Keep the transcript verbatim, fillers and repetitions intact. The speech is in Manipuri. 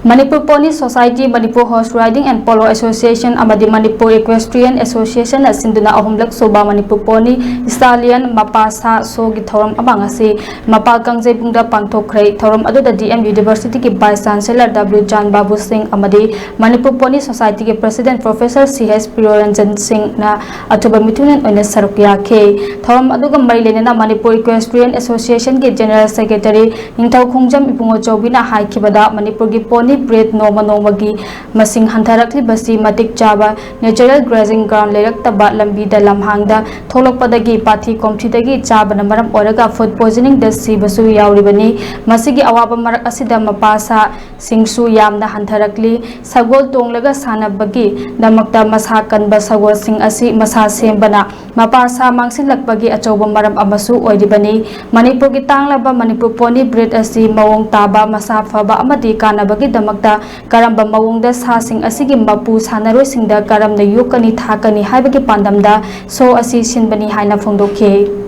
Manipur Pony Society, Manipur Horse Riding and Polo Association ꯑꯃꯗꯤ Manipur Equestrian Association ꯅ ꯁꯤꯟꯗꯨꯅ ꯑꯍꯨꯝꯂꯛ ꯁꯨꯕ Manipur Pony Stallion ꯃꯄꯥ ꯁꯥ ꯁꯣꯒꯤ ꯊꯧꯔꯝ ꯑꯃ ꯉꯁꯤ ꯃꯄꯥꯜ ꯀꯥꯡꯖꯩꯕꯨꯡꯗ ꯄꯥꯡꯊꯣꯛꯈ꯭ꯔꯦ꯫ ꯊꯧꯔꯝ ꯑꯗꯨꯗ D M University ꯒꯤ Vice Chancellor W ꯖꯥꯟ ꯕꯥꯕꯨ ꯁꯤꯡ ꯑꯃꯗꯤ Manipur Pony Society ꯒꯤ President Professor C H ꯄ꯭ꯔꯤꯌꯣꯔꯟꯖꯟ ꯁꯤꯡꯅ ꯑꯊꯨꯕ ꯃꯤꯊꯨꯡꯂꯦꯟ ꯑꯣꯏꯅ ꯁꯔꯨꯛ ꯌꯥꯈꯤ꯫ ꯊꯧꯔꯝ ꯑꯗꯨꯒ ꯃꯔꯤ ꯂꯩꯅꯅ Manipur Equestrian Association ꯒꯤ General Secretary ꯅꯤꯡꯊꯧ ꯈꯣꯡꯖꯝ ꯏꯕꯨꯡꯉꯣ ꯆꯧꯕꯤꯅ ꯍꯥꯏꯈꯤꯕꯗ, ꯃꯅꯤꯄꯨꯔꯒꯤ pony breed ꯅꯣꯡꯃ ꯅꯣꯡꯃꯒꯤ ꯃꯁꯤꯡ ꯍꯟꯊꯔꯛꯂꯤꯕꯁꯤ ꯃꯇꯤꯛ ꯆꯥꯕ natural grazing ground ꯂꯩꯔꯛꯇꯕ, ꯂꯝꯕꯤꯗ ꯂꯝꯍꯥꯡꯗ ꯊꯣꯛꯂꯛꯄꯗꯒꯤ ꯄꯥꯊꯤ ꯀꯣꯝꯊꯤꯗꯒꯤ ꯆꯥꯕꯅ ꯃꯔꯝ ꯑꯣꯏꯔꯒ food poisoning ꯗ ꯁꯤꯕꯁꯨ ꯌꯥꯎꯔꯤꯕꯅꯤ꯫ ꯃꯁꯤꯒꯤ ꯑꯋꯥꯕ ꯃꯔꯛ ꯑꯁꯤꯗ ꯃꯄꯥ ꯁꯥꯁꯤꯡꯁꯨ ꯌꯥꯝꯅ ꯍꯟꯊꯔꯛꯂꯤ꯫ ꯁꯒꯣꯜ ꯇꯣꯡꯂꯒ ꯁꯥꯟꯅꯕꯒꯤꯗꯃꯛꯇ ꯃꯁꯥ ꯀꯟꯕ ꯁꯒꯣꯜꯁꯤꯡ ꯑꯁꯤ ꯃꯁꯥ ꯁꯦꯝꯕꯅ ꯃꯄꯥ ꯁꯥ ꯃꯥꯡꯁꯤꯜꯂꯛꯄꯒꯤ ꯑꯆꯧꯕ ꯃꯔꯝ ꯑꯃꯁꯨ ꯑꯣꯏꯔꯤꯕꯅꯤ꯫ ꯃꯅꯤꯄꯨꯔꯒꯤ ꯇꯥꯡꯂꯕ ꯃꯅꯤꯄꯨꯔ pony breed ꯑꯁꯤ ꯃꯑꯣꯡ ꯇꯥꯕ, ꯃꯁꯥ ꯐꯕ ꯑꯃꯗꯤ ꯀꯥꯟꯅꯕꯒꯤꯗꯃꯛꯇ ꯀꯔꯝꯕ ꯃꯑꯣꯡꯗ ꯁꯥꯁꯤꯡ ꯑꯁꯤꯒꯤ ꯃꯄꯨ ꯁꯥꯟꯅꯔꯣꯏꯁꯤꯡꯗ ꯀꯔꯝꯅ ꯌꯣꯛꯀꯅꯤ, ꯊꯥꯛꯀꯅꯤ ꯍꯥꯏꯕꯒꯤ ꯄꯥꯟꯗꯝꯗ show ꯑꯁꯤ ꯁꯤꯟꯕꯅꯤ ꯍꯥꯏꯅ ꯐꯣꯡꯗꯣꯛꯈꯤ꯫